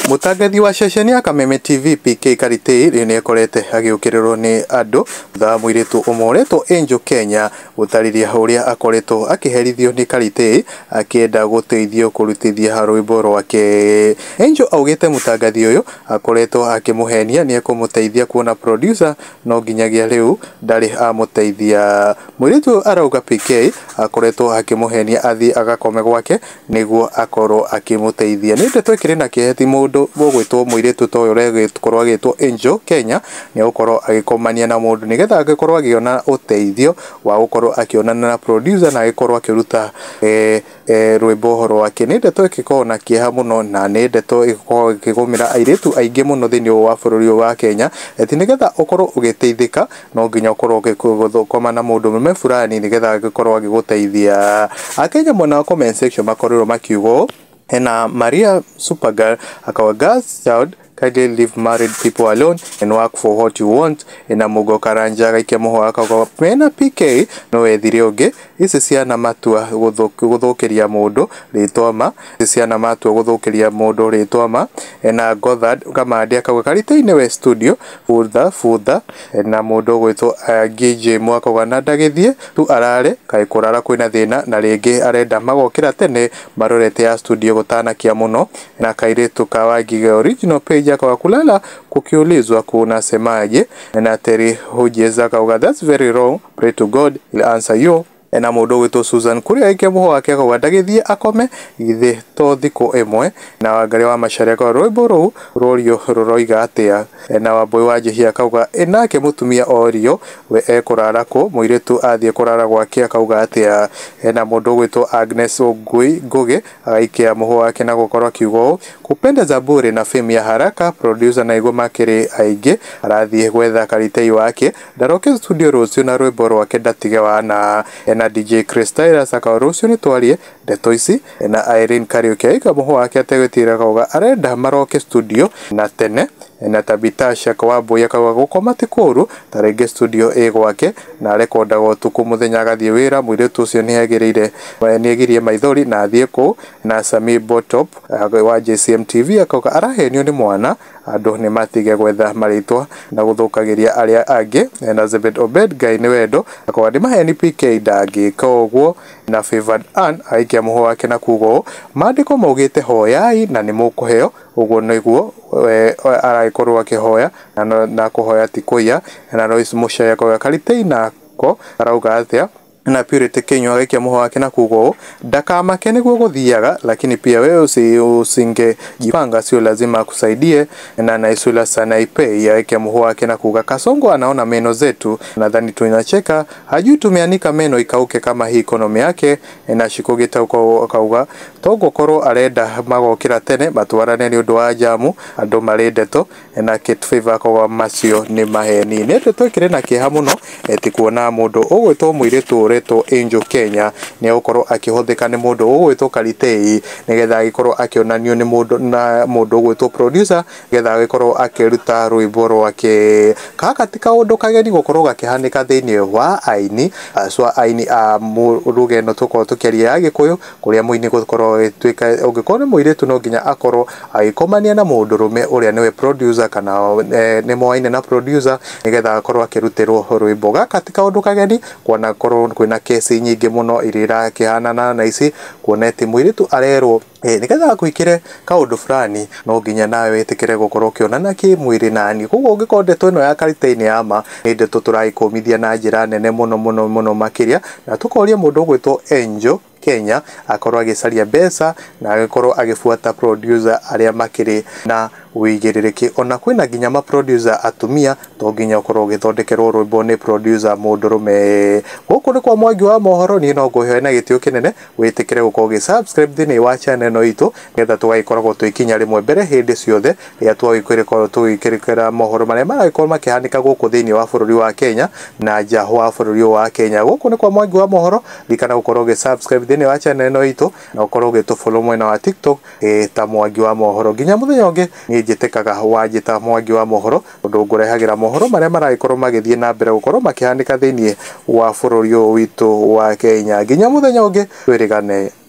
Mũtangathi wa ceceni ya Kameme TV PK Karitei rĩu nĩekorete agĩũkĩrĩrwo nĩ andũ thutha wa mũirĩtu ũmwe ũretwo Angel Kenya gũtarĩria ũrĩa akoretwo akĩherithio nĩ Karitei akĩenda gũteithio kũrutithia rwĩmbo rwake. Angel augĩte mũtangathi ũyũ akoretwo akĩmũhenia nĩekũmũteithia kuona producer no nginyagia rĩu ndarĩ amũteithia. Mũirĩtu ũyũ arauga PK akoretwo akĩmũhenia athiĩ agakome gwake nĩguo akorwo akĩmũteithia. Nĩ ndeto ĩkĩrĩ na kĩeha ti mũndũ ũgwĩtwo mũirĩtu ta ũyũ ũregĩkorwo agĩtwo Angel Kenya nĩegũkorwo agĩkomania na mũndũ nĩgetha agĩkorwo agĩona ũteithio wa gũkorwo akĩonana na producer na agĩkorwo akĩruta rwĩmbo rwake. Nĩ ndeto ĩgĩkoragwo na kĩeha mũno na nĩ ndeto ĩgĩkoragwo ĩkĩgũmĩra airĩtu aingĩ mũno thĩinĩ wa bũrũri ũyũ wa Kenya ati nĩgetha ũkorwo ũgĩteithĩka no nginya ũkorwo ũgĩkoma na mũndũ mũrũme fulani nĩgetha agĩkorwo agĩgũteithia. Akenya mwena wa comment section makorirwo makiuga ũũ, hena Maria Supergirl akawa girls child kindly leave married people alone and work for what you want. Ena Mugo Karanja agaikia mũhũa akauga mena PK no wethire ũngĩ ici ciana matua gũthũkĩria mũndũ rĩtwa ma ici ciana matua gũthũkĩria mũndũ rĩtwa ma. Ena Gothard Kamande akauga Karitei nĩwe studio butha butha. Ena mũndũ ũgwĩtwo GJ Mwakauga na ndagĩthiĩ tu arare kaĩ kũrara kwĩna thĩna na rĩngĩ arenda magokĩra tene marorete ya studio gũtanakia mũno. Na kairĩtu ka Wangige original page akauga kulala kukiulizwa kuna semaje. Na Terry Hodges akauga that's very wrong, pray to God he'll answer you. Ena mũndũ ũgwĩtwo Susan Kuria aikia mũhũa wake akauga ndagĩthiĩ akome githĩ to thikũ ĩmwe. Na Wangari wa Macharia akauga rwĩmbo rũu rũrio rũroiga atĩa. Na Wambui wa Njihia akauga ĩ nake mũtumia orio we ekũrara kũ mũirĩtu athiĩ kũrara gwake akauga atĩa. Na mũndũ ũgwĩtwo Agnes Ngui Ngũgĩ agaikia mũhũa wake na gũkorwo akiuga ũũ kupenda zaburi na fame ya haraka producer na igua makĩrĩ aingĩ arathiĩ gwetha Karitei wake ndaroke studio rũciũ na rwĩmbo rwake ndatige wana. Na DJ Chris Tyrus akauga rũciũ nĩtwarie ndeto ici. Na Irene Kariuki aikia mũhũa wake ategwĩtigĩra akauga arenda maroke studio na tene. Na Tabitha Shaka Wambui akauga gũkoma ti kũũru ta rĩngĩ studio ĩ gwake na arekondaga ũtukũ mũthenya agathiĩ wĩra mũirĩtu ũcio nĩegirie maithori na athiĩ kũu. Na Sami Botop wa JCM TV akauga arahenio nĩ mwana andũ nĩ matige gwetha marĩtwa na gũthũkagĩria arĩa angĩ. Na Zebed Obed Ngai nĩ wendo akauga nĩ maheni PK ndangĩka ũguo. Na Favored Ann aikia mũhũa wake na kuga ũũ maandĩko maugĩte hoyai na nĩ mũkũheo ũguo nĩguo aragĩkorwo akĩhoya na kũhoya ti kũiya. Na Lois Muchai akauga Karitei nako arauga atĩa. Na Purity Kinyua agaikia mũhũa wake na kuga ũũ ndakamake nĩguo gũthiaga lakini pia wewe usingejipanga sio lazima akusaidie. Na Naisula Sanaipei agaikia mũhũa wake na kuga Kasongo anaona meno zetu nadhani tunacheka hajui tumeanika meno ikauke kama hii ekonomi yake. Na Shikogita akauga togokorwo arenda magokĩra tene matwarane nĩ ũndũ wa jamu andũ marĩ ndeto. Na Kate Favor akauga macio nĩ maheni. Nĩ ndeto ĩkĩrĩ na kĩeha mũno eti kuona mũndũ ũgwĩtwo mũirĩtu ũretwo Angel Kenya nĩegũkorwo akĩhũthĩka nĩ mũndũ ũgwĩtwo Karitei nĩgetha agĩkorwo akĩonanio nĩ mũndũ na mũndũ ũgwĩtwo producer nĩgetha agĩkorwo akĩruta rwĩmbo rwake. Gaka ti kaũndũ kageni gũkorwo gakĩhanĩka thĩinĩ wa aini acwa aini a ruga ĩno tũkorwo tũkĩaria ya Gĩkũyũ kũrĩa mũini gũkorwo agĩtuĩka ũngĩkorwo nĩ mũirĩtu no nginya akorwo agĩkomania na mũndũrũme ũrĩa nĩwe producer kana nĩ moaine na producer nĩgetha akorwo akĩrutĩrwo rwĩmbo. Gaka ti kaũndũ kageni kuona korwo kwĩna kesi nyingĩ mũno iria irakĩhanana na ici kuona atĩ mũirĩtu arerwo nĩgetha akwĩkĩre kaũndũ fulani no nginya nawe wĩtĩkĩre gũkorwo ũkĩonana kĩmwĩrĩ nani. Koguo ũngĩkorwo ndeto ĩno ya Karitei nĩ ya ma nĩ ndeto tũragĩkũmithia na njĩra nene mũno mũno mũno makĩria na tũkoria mũndũ ũgwĩtwo Angel Kenya akorwo agĩcaria mbeca na agĩkorwo agĩbuata producer arĩa makĩrĩ na ũigĩrĩrĩki. Ona kwĩna nginya ma producer atumia to nginya ũkorwo ũgĩthondekerwo rwĩmbo nĩ producer mũndũrũme. Gũkũ nĩ kwa Mwangi wa mohoro, niĩ no ngũhe na gĩtĩo kĩnene wĩtĩkĩre gũkorwo ũgĩ subscribe thĩinĩ wa channel ĩno itũ nĩgetha tũgagĩkoragwo twĩkinya rĩmwe mbere hĩndĩ ciothe rĩrĩa twagĩkorwo tũgĩkĩrĩkĩra mohoro marĩa maragĩkorwo makĩhanĩka gũkũ thĩinĩ wa bũrũri wa Kenya na nja wa bũrũri ũyũ wa Kenya. Gũkũ nĩ kwa Mwangi wa mohoro, ririkana gũkorwo ũgĩ subscribe thĩinĩ wa channel ĩno itũ na ũkorwo ũgĩtũ follow mwena wa TikTok ta Mwangi wa mohoro. Nginya mũthenya ũngĩ niĩ njĩtĩkaga wanjĩta Mwangi wa mohoro ũndũ ngũrehagĩra mohoro marĩa maragĩkorwo magĩthiĩ na mbere gũkorwo makĩhanĩka thĩinĩ wa bũrũri ũyũ witũ wa Kenya. Nginya mũthenya ũngĩ twĩrĩgane.